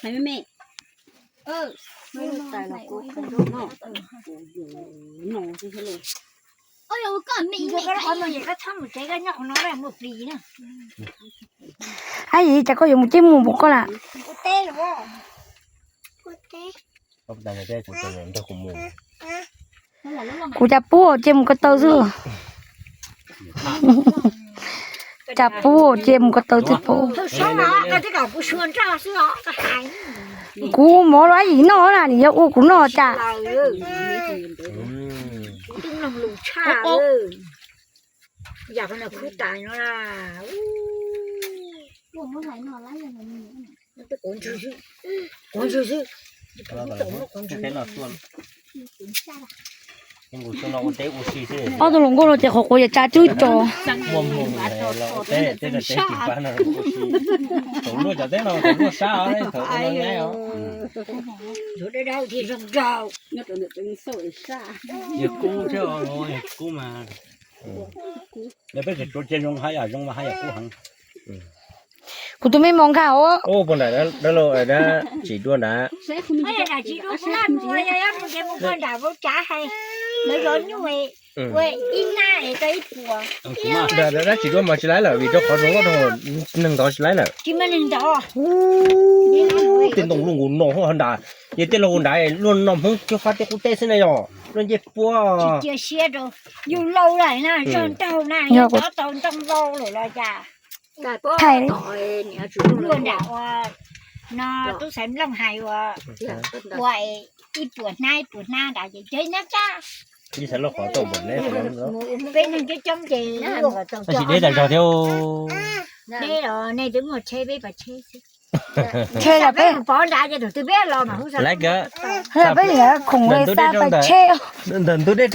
Hais me me. Tais los kuv no, kuv no xwb thiab los. Ab yim, cas koj yuav mus ceb mus npaum koj lawm? Kuv cas pub cia mus ko taw xwb. Cas pub cia mus ko taw xwb pub. Kuv mov los ab yim noj na, nws yuav ua kuv noj cas. Ob tug hluas nkauj no ces qhov quav yam tsa tswb tso. Kuv tus me mos nkag os. Tsis dua nrad. Dab tsis dua mas tsis laib lawm vim rau qhov zoo loj rau neeg ntov tsis laib lawm. Tej ntoo luaj nkaus no nrad, yog tej laug nrad luaj no Hmoob cuab fab tej qub teb xwb na yog luaj ncej puab. Yus laus lawm na, zog nraug na, yog tau ntoo laus lawm los cas. Luaj nram ua no tub xaiv nplooj hais ua, ua ib puas hnab ib puas hnab nrad ces cov nab tsab. Peb neeg coob coob ces tab sis deb tas zog thiab. Deb los nej twb muaj tsheb peb pas tsheb xwb. Tsheb los peb pov nrad ces tus twg peb los mas hu laiv kawg. Peb yuav khoom ntawm ntug dej rau pem teb, ntawm ntug dej,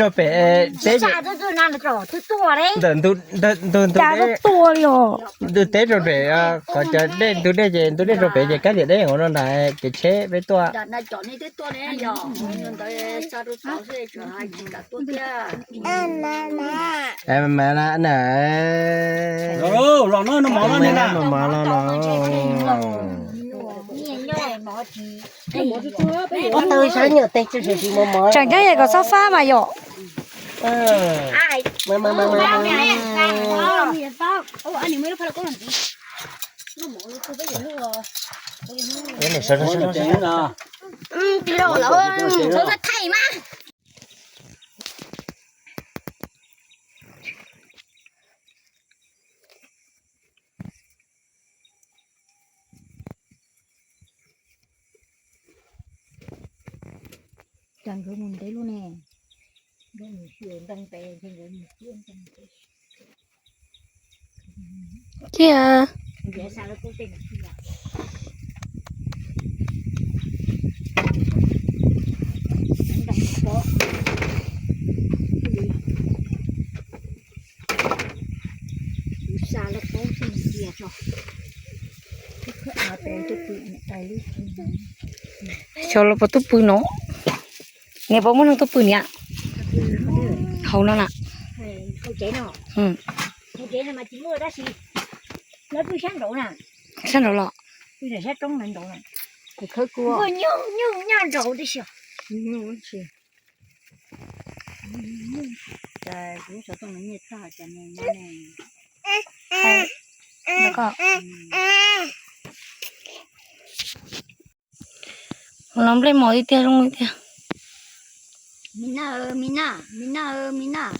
ntug teb rau pem, qhov cov dej ntug dej ces ntug dej rau pem ces kab tiam deb ua no nrad ces tsheb peb tuaj. Mas na, los no, no mov no. Tseem ceeb es kom xob fab mas yom. Cas nkawd mus ntev luaj ne, nkawd mus xyuas ntoo pem ces nkawd mus xyuas ntoo pem. Tiag. Xyov los puas tub pw no. Niam puas muaj neeg tub pw niam? Hauv no na. Sab nraud los. Los nplej mos tiag tiag zoo li tiag. Mi na, mi na, mi na, mi na.